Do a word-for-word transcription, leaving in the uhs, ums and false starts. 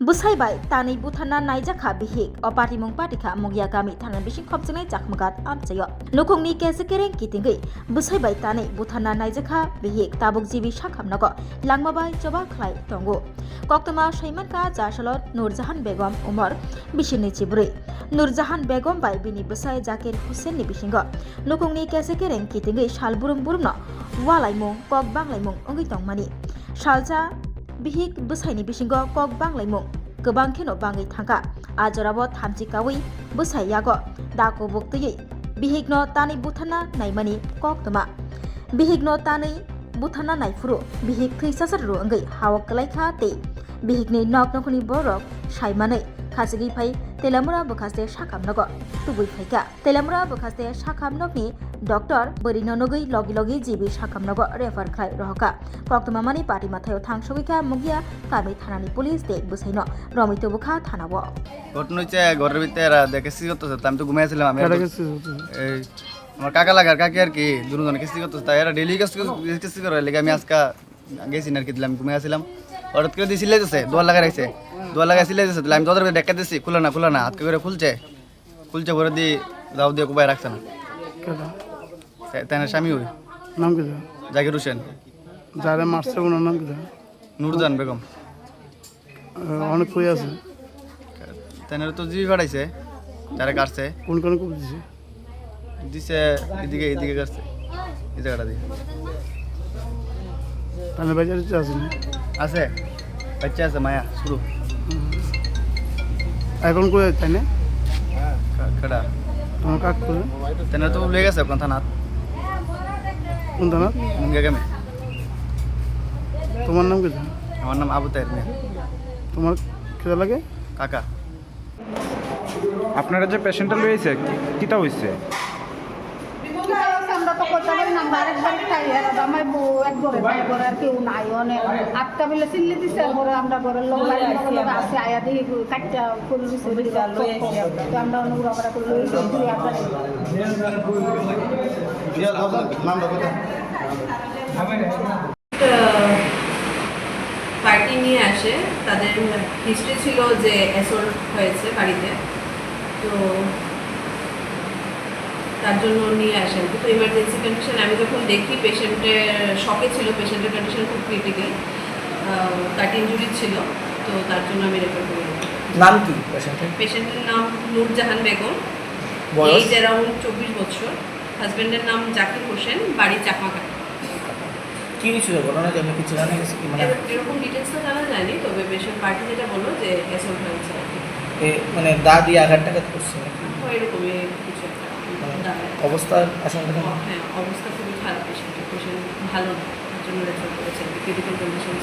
Bwsai bai tanwi butharna naijakha bihik. O patimung patikha Mugia kami thana bising khopjaknai Chakmagat amchaio. Nukhungni kese kereng kitingwi bwsai bai tanwi butharna naijakha bihik tabuk G B sakhamnogo langma bai choba khlai tongo. Koktwma saimankha Jasalo Nurjahan Begum umor bisini chibrwi. Nurjahan Begum bai bini bwsai Zakir Hussain ni bisingo nukhungni kese kereng kitingwi sal burum burumno walaimung kok banglaimung wngwi tongmani. Salsa bihik bwsaini bisingo kok banglaimung kwbang kheno bangwi thangkha. A jorao thamchi kaui bwsai yago da kubuk twiwi bihikno tanwi butharna naimani koktwma. Bihikno tanwi butharna naiphuru bihik thwi sasarru wngwi hao kwlaikha tei bihikni nok nokhorni borok saimanwi khachigwi phai Telamura bwkhaste sakhamnogo tubui phaikha. Telamura bwkhaste sakham nokni doctor bwrwino nugwi logi logi G B sakhamnogo refer khlai rohorkha. Koktwma mani pati mathaio thang sogwikha Mugia kami thanani police tei bwsaino romwi tubukha thanao. ঘটনা হচ্ছে ঘরের ভিতরে এরা দেখে কি করতেছে, তো আমি তো ঘুমাই আছিলাম। আমি কারা একদম, কিস্তি করতেছে? এই আমার কাকা লাগার কাকি আর কি, দুজন কিস্তি করতেছে, তাই এরা ডেইলি কিস্তি, কিস্তি করে লেগে আমি আজকে গেছি না আর কি, দিলাম, ঘুমাই আছিলাম। হঠাৎ করে দিয়ে সিলাই দিছে, দোয়া লাগাই রাখছে, দোয়া লাগাই সিলাই দিছে, তাহলে আমি দরজার ভিতরে ধাক্কা দিছি, খুলে না, খুলে না, আজকে করে খুলছে, খুলছে পরে দি দাও দিয়ে কোবায় রাখছে না। কেডা? তে-, তেনার স্বামী ওই নাম কি? জাকির হোসেন। যারা মারছে ওনার নাম কি? নুরজান বেগম। আহ, অনেক কই আছে? তেনার তো জিবি ফাটাইছে, যারা কাটছে। কোন কোন কোপ দিছে? দিছে এদিকে, এদিকে কাটছে, এই জায়গাটা দিয়ে। তাহলে বাজারে তো আছে না? আছে, বাচ্চা আছে, মায়া, শুরু। হুম। এখন কই আছে তাই না? কা-, কাটা। তোমার কাক করে? তেনার তো লয়ে গেছে কোন থানাত? কোন থানাত? মুঙ্গিয়া গ্রামে। তোমার নাম কি? আমার নাম আবু তাহের মিয়া। তোমার কে লাগে? কাকা। আপনারা যে পেশেন্টটা লইছে, কি-, কিতা হইছে? কিতা হইছে আমরা তো কইতে পারি না, আমরা আরেকবার খাই, আর আমার বউ এক ঘরে, তাই ঘরে আর কেউ নাই, মানে আটকা বিলে চিল্লি দিছে, আর ঘরে আমরা ঘরের লোক বাড়ির লোক লোক আছে, আয়া দেখি কাটটা ফুল দিছে, তো আমরা অনেক ঘুরা করে লইছি, দুই হাজার। পার্টি নিয়ে আসে, তাদের হিস্ট্রি ছিল যে অ্যাসল্ট হয়েছে বাড়িতে, তো তার জন্য নিয়ে আসে আর কি। তো ইমার্জেন্সি কন্ডিশন, আমি যখন দেখি পেশেন্টের শকে ছিল, পেশেন্টের কন্ডিশন খুব ক্রিটিক্যাল, কাট ইঞ্জুরি ছিল, তো তার জন্য আমি রেফার করি। নাম কি পেশেন্টের? পেশেন্টের নাম নূরজাহান বেগম, বয়স? এজ অ্যারাউন্ড চব্বিশ বছর। হাজব্যান্ডের নাম জাকির হোসেন, বাড়ি চাকমাঘাট। কি হয়েছিল ঘটনা, যেন কিছু জানা গেছে কি? মানে এর-, এরকম ডিটেলসটা জানা যায়নি, তবে পেশেন্ট পার্টি যেটা বললো যে অ্যাসল্ট হয়েছে আর কি। এ, মানে দা দিয়ে আঘাত টাঘাত করছে নাকি? হয় এরকমই কিছু একটা। মানে দাঁড়ায়। অবস্থা আশঙ্কাজনক? হ্যাঁ, অবস্থা খুবই খারাপ পেশেন্টের, পেশেন্ট ভালো না, তার জন্য রেফার করেছে আর কি, ক্রিটিক্যাল কন্ডিশন।